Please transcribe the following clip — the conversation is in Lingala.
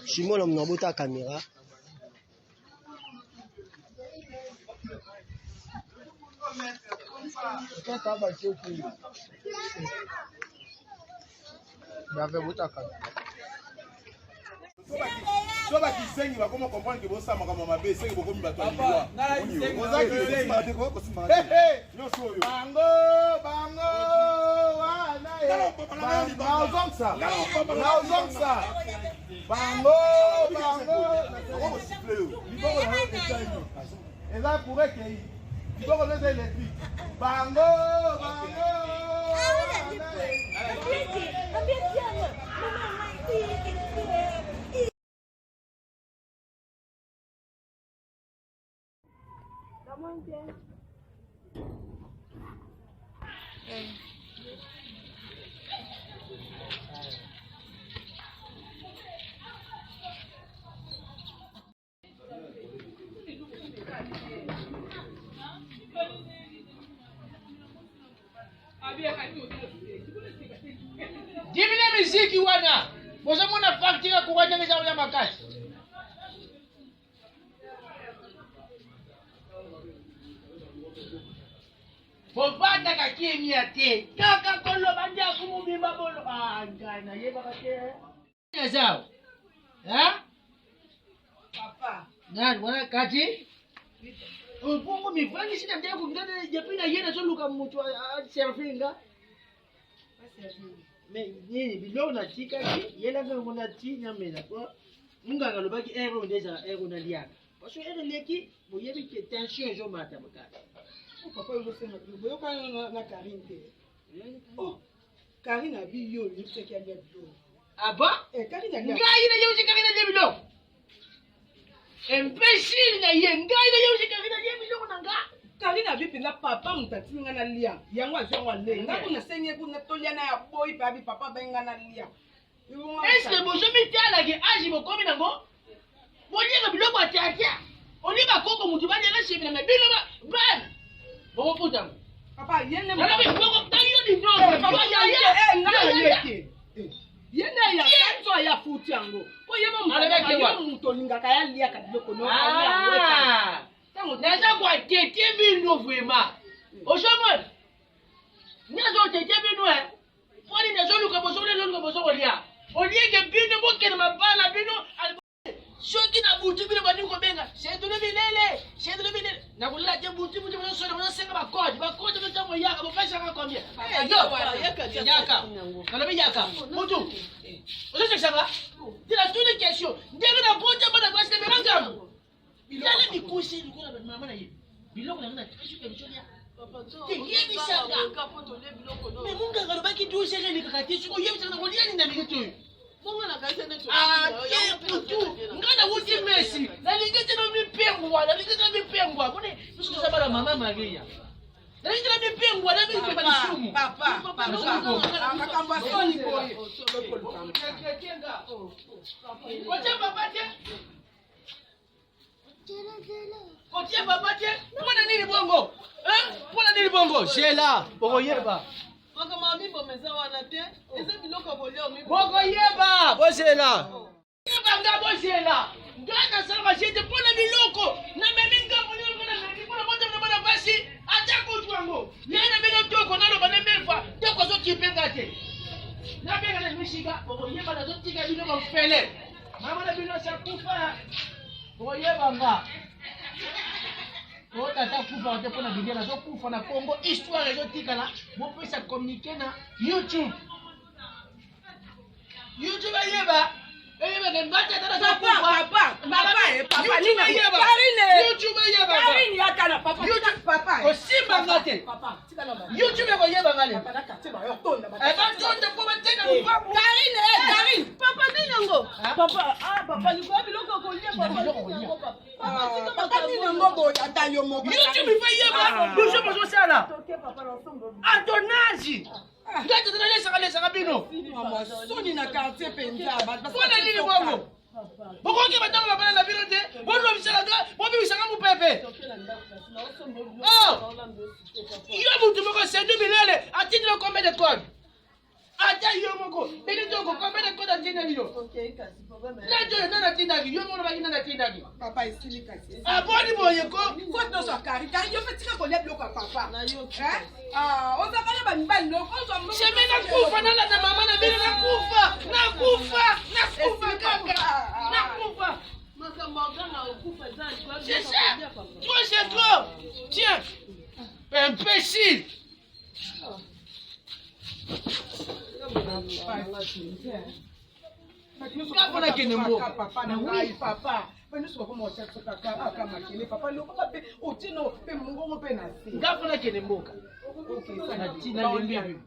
Shimona mna bota caméra. So bakisengi bakoma comprendre ke bosala makambo mabe esengi bokomi bato ya liwa. Oza kisengi bango bango wana naozongisa naozongisa bango bango liboko na yo esali eza courant ekei liboko na eza électrique bango bango Dimine miziki wana bozomona facture ya courant ndenge eza koya makasi. Bovandaka kimia te kaka koloba ndaku mobimba boloba ah, ngai nayebaka te eza awa eh? Papa. Nani wana kati bongo mivandisi na ndeko nga depuis na ye nazoluka moto aservir nga mais nini biloko natikaki yelanga yango nati namela po munganga alobaki heure oyo nde ezala heure oyo naliaka parce que heure eleki boyebi ke tension ezomata makasi. Papa ozosenga boyokana na Karine te. Oh. Karine abi yo oyebisaki alia biloko. Ah bon? Eh, Karine alia. Ngai nayebisi Karine alia biloko. Imbécile na ye, ngai nayebisi Karine alia biloko na nga. Karine abi mpenza papa moto atindi nga nalia yango azwi yango alei nga kuna nasengi ye kuna tolia na ya boyi mpe abi papa abengi nga nalia. Est ce que bozomitala ke age bokomi nango boliaka biloko ya tiatia olie bakoko motu baliaka shemina me bino bana bokofuta ngo papa ye nde nalobi boko tayo dinoko eh, papa ya ye eh, nga ye te eh, ye nde ya kanzo aya futi yango po ye mo moto olingaka ya liaka biloko no ah. naza koatete bino vraiment ozomona nazo tete bino e mpo nini azoluka bozokolia azoluka bozokolia olieke bino bokende mabala bino soki na butu bino bandi kobenga sedule bilele sedule bilele nakolala te butu butu bozosona bozosenga bakode bakode ntango eyaka bopesaka combien eh, yo yaka nalobi yaka butu ozosekisanga te natuni question ndenge nabota bana basi na mema ngambo Tala mikusi lokola mama na ye. Biloko na nga na trésor ya biso lia. Te yebisaka. Mais munganga alobaki 12 heures elekaka te soki oyebisaka na kolia nini na minute oyo. Ah, te kutu nga nawuti mesi nalingi te nomipengwa nalingi te nomipengwa moni biso toza bana mama maria nalingi te nomipengwa namipema lisumu makambo ya soni boye kotia papa te kotia papa te mpo na nini bongo mpo na nini bongo zela bokoyeba bokoyeba bozela banga bozela ngai nasala bajete mpo na biloko namemi ngambo nini namemi mpo na botama na bana basi ata kutu yango ye na bino toko naloba na mefa toko azokipe nga te nabenga na misika bokoyeba nazotika bino bofele Mama na bino asi akufa, boyeba nga. O tata akufa te mpo na bilia nazokufa na Congo, histoire ezotikala, bopesa communiqué na YouTube. YouTube eyeba eyeba ke nga tata nazokufa. Papa, papa, eh, papa, YouTube eyeba. Karine. YouTube eyeba. Karine yaka na papa. YouTube papa. Kosimba nga te. Papa, tika na ba. YouTube ekoyeba nga lelo. Papa na quartier ba yo tonda ba. Eh, batonda mpo bateka lupangu. Karine, eh, Karine. Papa nini yango? Ah. Papa, ah papa likoya biloko ya kolia papa Biloko nini yango papa? Papa tika Papa nini yango boye ata yo moko. YouTube ifa yeba biso bozosala. Antonazi. Ngai tata nalesaka lesaka bino. Mama soni na quartier penza. Mpo na nini bongo? Bokoki batango mabala na bino te, bolobisaka nga, bobimisaka mopepe. Oh! Yo mutu moko sendu bilele atindi yo combien de code? Ata yo moko bino tokokoma na kota ntina bino. Nani oyo nani atindaki yo moko olobaki nani atindaki. Papa esili kasi. Aboni boye ko. Ko nyonso akari kari yo mpe tika kolia biloko ya papa. Ah, ozaka na bamibali noko ozwa mbongo. Seme nakufa nalanda mama na bino nakufa nakufa nakufa kaka nakufa. C'est ça. Trop c'est trop. Tiens. Imbécile. Nga mpona kende mboka. Papa na ngai papa. Banyonso bakoma kotia biso kaka aka makele papa lokaka mpe otino mpe mongongo mpe na se. Nga mpona kende mboka. Okay, Natina lembi.